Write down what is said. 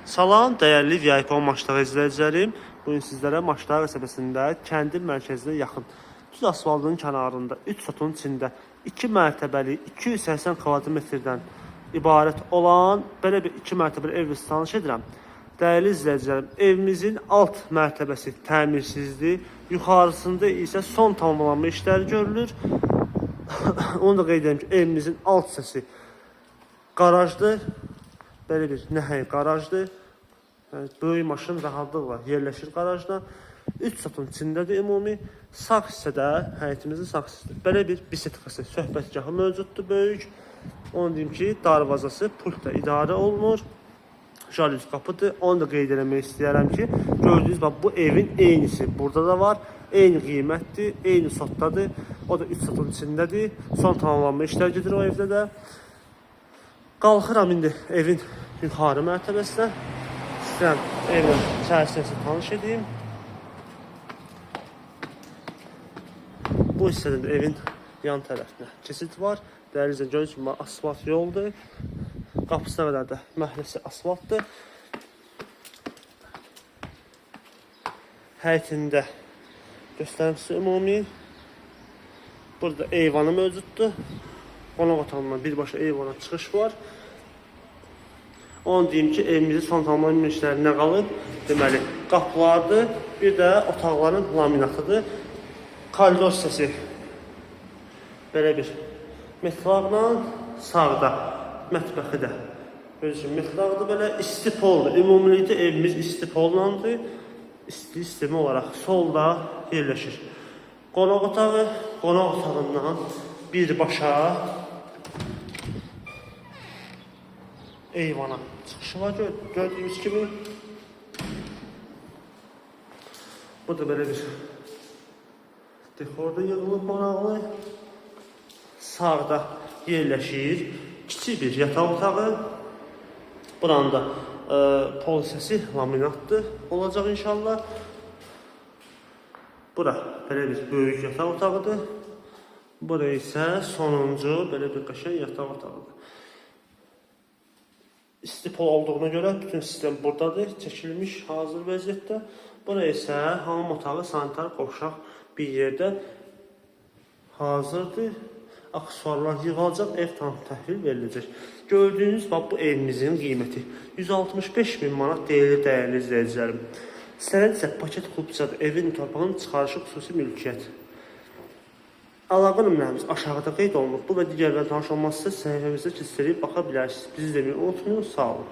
Salam dəyərli VIP Maşdağ izləyicilərim. Bugün sizlərə Maşdağ qəsəbəsində kəndin mərkəzinə yaxın düz asfaltın kənarında 3 sotun içində 2 mərtəbəli 280 kvadrat metrdən ibarət olan belə bir 2 mərtəbəli ev tanış edirəm. Dəyərli izləyicilərim, evimizin alt mərtəbəsi təmirsizdir, yuxarısında isə son tamamlanma işləri görülür. Onu da qeyd edirəm ki, evimizin alt hissəsi qarajdır. Belə bir nəhəng qarajdır. Yəni, böyük maşın rahatlıqla yerləşir qarajda. 3 sotun içindədir ümumi. Sağ hissədə, həyətimizin sağ hissəsində belə bir bisetkası, söhbətgahı mövcuddur böyük. Onu deyim ki, darvazası pultla idarə olunur. Jalüz qapıdır. Onu da qeyd eləmək istəyirəm ki, gördüyünüz bax bu evin eynisi burada da var. Eyni qiymətdir, eyni sotdadır. O da 3 sotun içindədir. Son tamamlanma işlər gedir o evdə də. Qalxıram indi evin yuxarı mərtəbəsinə. İstəyirəm evin içərisini sizə tanış edeyim. Bu hissədə də evin yan tərəfinə keçid var. Dəyərli izləyicilər, gördüyünüz kimi asfalt yoldur. Qapısına qədər də məhəlləsi asfaltdır. Həyətində göstərim sizə ümumi. Burada eyvanı mövcuddur. Qonaq otağından birbaşa eyvana çıxış var. Onu deyim ki, evimizin son tamamlanma işləri nə qalıb? Deməli, qapılardır, bir də otaqların laminatıdır. Koridor hissəsi belə bir metlaqla, sağda mətbəxi də özü metlaqdır, belə isti poldur. Ümumilikdə evimiz isti pollandır. İsti sistemi olaraq solda yerləşir. Qonaq otağı, qonaq otağından birbaşa eyvana çıxışı var gördüyünüz kimi. Bu da belə bir dekorda yığılıb maraqlı. Sağda yerləşir kiçik bir yataq otağı. Buranın da pol hissəsi laminatdır olacaq inşallah. Bura belə bir böyük yataq otağıdır. Bura isə sonuncu belə bir qəşəng yataq otağıdır. İsti pol olduğuna görə bütün sistem buradadır, çəkilmiş hazır vəziyyətdə. Bura isə hamam otağı sanitar qovşaq bir yerdə hazırdır. Aksesuarlar yığılacaq, ev tam təhvil veriləcək. Gördüyünüz bax bu evimizin qiyməti 165 min manat deyilir dəyərli izləyicilərim. Sənəd isə paket klubçadır. Evin torpağın çıxarışı xüsusi mülkiyyət. Əlaqə nömrəmiz aşağıda qeyd olunub. Bu və digərlərlə tanış olmaq istəsəniz səhifəmizdə keçirib baxa bilərsiniz. Bizi izləməyi unutmayın. Sağ olun.